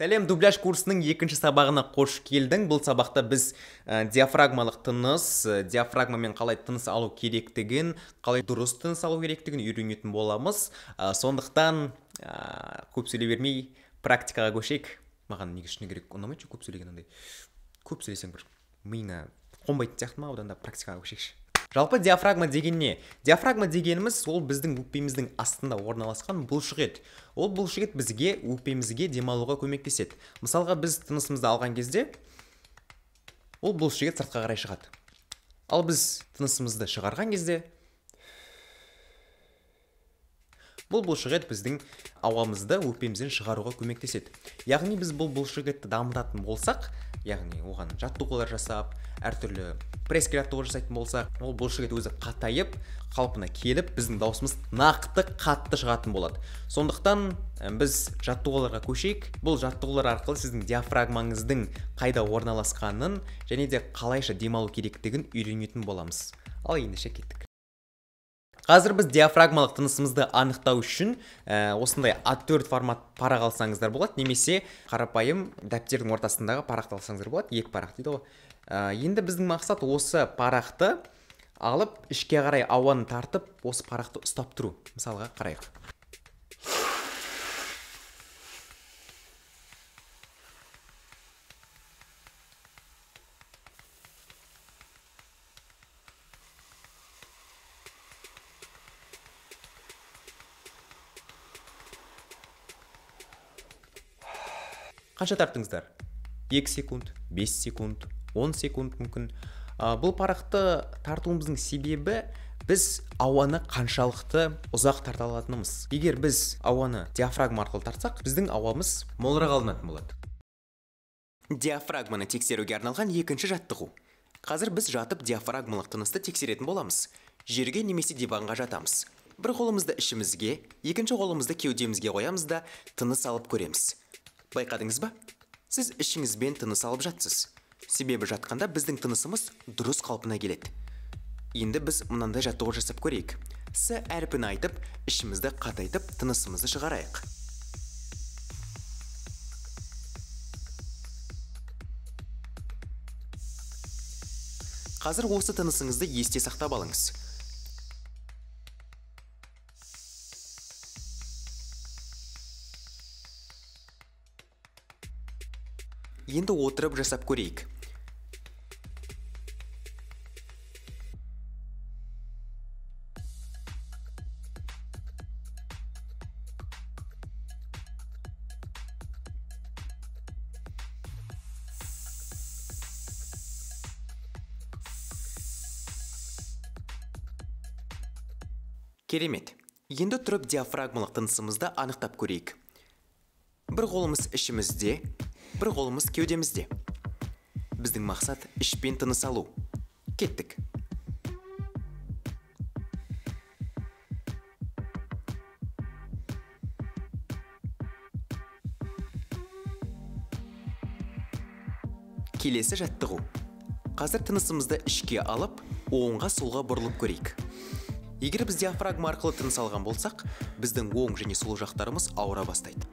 Сәлем, дубляж курсының екінші сабағына қош келдің. Бұл сабақта біз диафрагмалық тыныс, диафрагмамен қалай тыныс алу керектігін, қалай дұрыс тыныс алу керектігін үйренетін боламыз. Сондықтан көп сөйлей бермей практикаға көшейік. Маған неге шыны керек ұнамайды, көп сөйлеген андай. Көп сөйлесең бір миыңа қонбайтын сияқты ма, одан да практикаға көшейікші. Жалпы диафрагма деген не? Диафрагма дегеніміз ол біздің өкпеміздің астында орналасқан бұлшық ет. Ол бұлшық ет бізге өкпемізге демалуға көмектеседі. Мысалға біз тынысымызды алған кезде ол бұлшық ет сыртқа қарай шығады. Ал біз тынысымызды шығарған кезде бұл бұлшық ет біздің ауамызды өкпемізден шығаруға көмектеседі. Яғни біз бұл бұлшық етті дамытатын болсақ, яғни оған жаттығулар жасап, әртүрлі пресс жаттығу жасайтын болсақ, ол бұлшық ет өзі қатайып, қалпына келіп, біздің дауысымыз нақты қатты шығатын болады. Сондықтан біз жаттығуларға көшейік. Бұл жаттығулар арқылы сіздің диафрагмаңыздың қайда орналасқанын және де қалайша демалу керектігін үйренетін боламыз. Ал ендеше кеттік. Қазір біз диафрагмалық тынысымызды анықтау үшін осындай А4 формат парақ алсаңыздар болады, немесе қарапайым дәптердің ортасындағы парақты алсаңыздар болады, екі парақ дейді ғой. Енді біздің мақсат осы парақты алып, ішке қарай ауаны тартып, осы парақты ұстап тұру. Мысалға қарайық. Қанша тарттыңыздар? 2 секунд, 5 секунд, 10 секунд мүмкін. Бұл парақты тартуымыздың себебі біз ауаны қаншалықты ұзақ тарта алатынымыз. Егер біз ауаны диафрагма арқылы тартсақ, біздің ауамыз молырақ алынатын болады. Диафрагманы тексеруге арналған екінші жаттығу. Қазір біз жатып диафрагмалық тынысты тексеретін боламыз. Жерге немесе диванға жатамыз. Бір қолымызды ішімізге, екінші қолымызды кеудемізге қоямыз да тыныс алып көреміз. Байқадыңыз ба? Сіз ішіңізбен тыныс алып жатсыз. Себебі жатқанда біздің тынысымыз дұрыс қалпына келеді. Енді біз мынандай жаттығу жасап көрейік. С әрпін айтып, ішімізді қатайтып, тынысымызды шығарайық. Қазір осы тынысыңызды есте сақтап алыңыз. Енді отырып жасап көрейік. Керемет. Енді тұрып диафрагмалық тынысымызды анықтап көрейік. Бір қолымыз ішімізде, бір қолымыз кеудемізде. Біздің мақсат ішпен тыныс алу. Кеттік. Келесі жаттығу. Қазір тынысымызды ішке алып, оңға солға бұрылып көрейік. Егер біз диафрагма арқылы тыныс алған болсақ, біздің оң және сол жақтарымыз ауыра бастайды.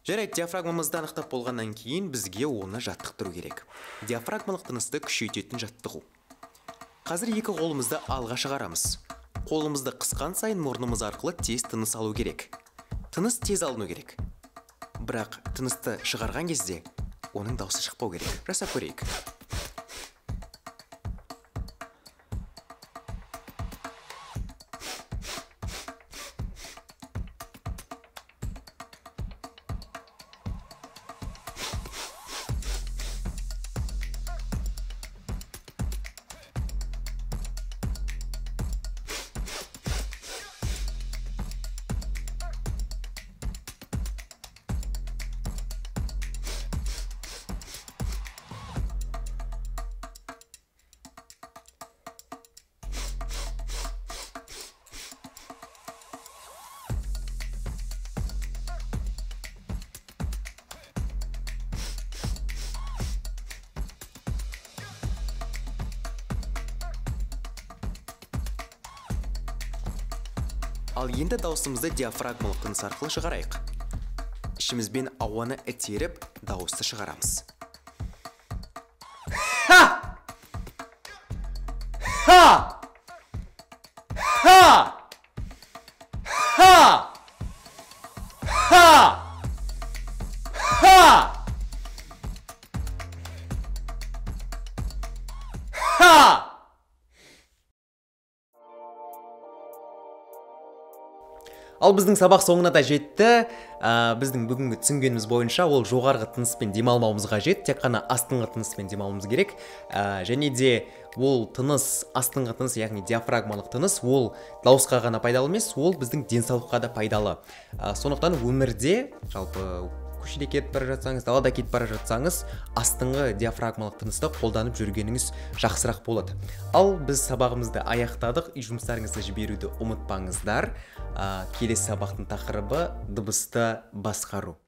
Жарайды, диафрагмамызды анықтап болғаннан кейін бізге оны жаттықтыру керек. Диафрагмалық тынысты күшейтетін жаттығу. Қазір екі қолымызды алға шығарамыз. Қолымызды қысқан сайын мұрнымыз арқылы тез тыныс алу керек. Тыныс тез алыну керек. Бірақ тынысты шығарған кезде оның даусы шықпау керек. Жасап көрейік. Ал енді дауысымызды диафрагмалық тыныс арқылы шығарайық. Ішімізбен ауаны итеріп, дауысты шығарамыз. Ха! Ха! Ха! Ха! Ха! Ха! Ха! Ал біздің сабақ соңына да жетті. Біздің бүгінгі түсінгеніміз бойынша ол жоғарғы тыныспен демалмауымыз қажет, тек қана астыңғы тыныспен демалуымыз керек. Және де ол тыныс, астыңғы тыныс, яғни диафрагмалық тыныс, ол дауысқа ғана пайдалы емес, ол біздің денсаулыққа да пайдалы. Сондықтан өмірде, жалпы көшеде кетіп бара жатсаңыз, далада кетіп бара жатсаңыз, астыңғы диафрагмалық тынысты қолданып жүргеніңіз жақсырақ болады. Ал біз сабағымызды аяқтадық. Үй жұмыстарыңызды жіберуді ұмытпаңыздар. Келесі сабақтың тақырыбы дыбысты басқару.